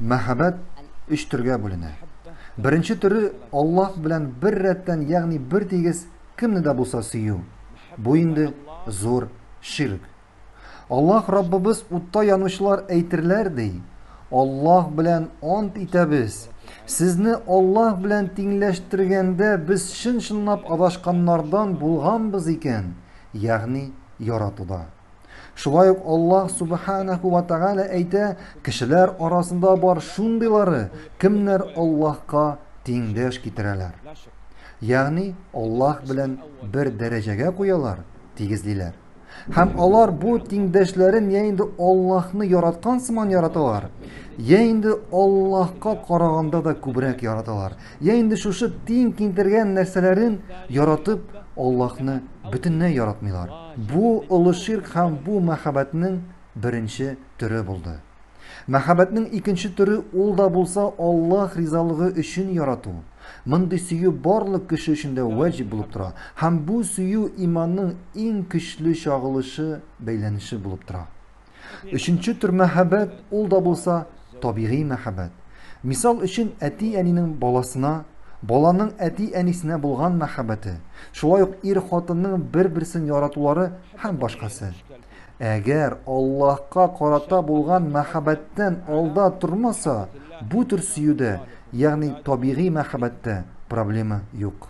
Мәхәббәт өч төргә бүленә. Беренче төре Аллаһ белән бер рәттән, ягъни бер тигез кемне дә булса сөю. Бу инде зур ширк. Аллаһ Раббыбыз утта янучылар әйтерләр ди, Аллаһ белән ант итәбез, сезне Аллаһ белән тиңләштергәндә без чын-чынлап адашканнардан булганбыз икән, ягъни яратуда. Шулай ук Аллаһ Субханаху ва Тааля әйтә, кешеләр арасында бар шундыйлары, кемнәр Аллаһка тиңдәш китерәләр. Ягъни Аллаһ белән бер дәрәҗәгә куялар, тигезлиләр. Һәм алар бу тиңдәшләрен я инде Аллаһны яраткан сыман яраталар, я инде Аллаһка караганда да күбрәк яраталар, я инде шушы тиң китергән нәрсәләрен яратып, Аллаһны бөтенләй яратмыйлар. Бу олы ширк һәм бу мәхәббәтнең беренче төре булды. Мәхәббәтнең икенче төре ул да булса Аллаһ ризалыгы өчен ярату. Мондый сөю барлык кеше өчен дә вәҗиб булып тора һәм бу сөю иманның иң көчле чагылышы, бәйләнеше булып тора. Өченче төр мәхәббәт ул да булса табигый мәхәббәт. Мисал өчен әти-әнинең баласына, баланың әти-әнисенә булган мәхәббәте, шулай ук ир-хатынның бер-берсен яратулары һәм башкасы. Әгәр Аллаһка карата булган мәхәббәттән алда тормаса, бу төр сөюдә, ягъни табигый мәхәббәттә проблема юк.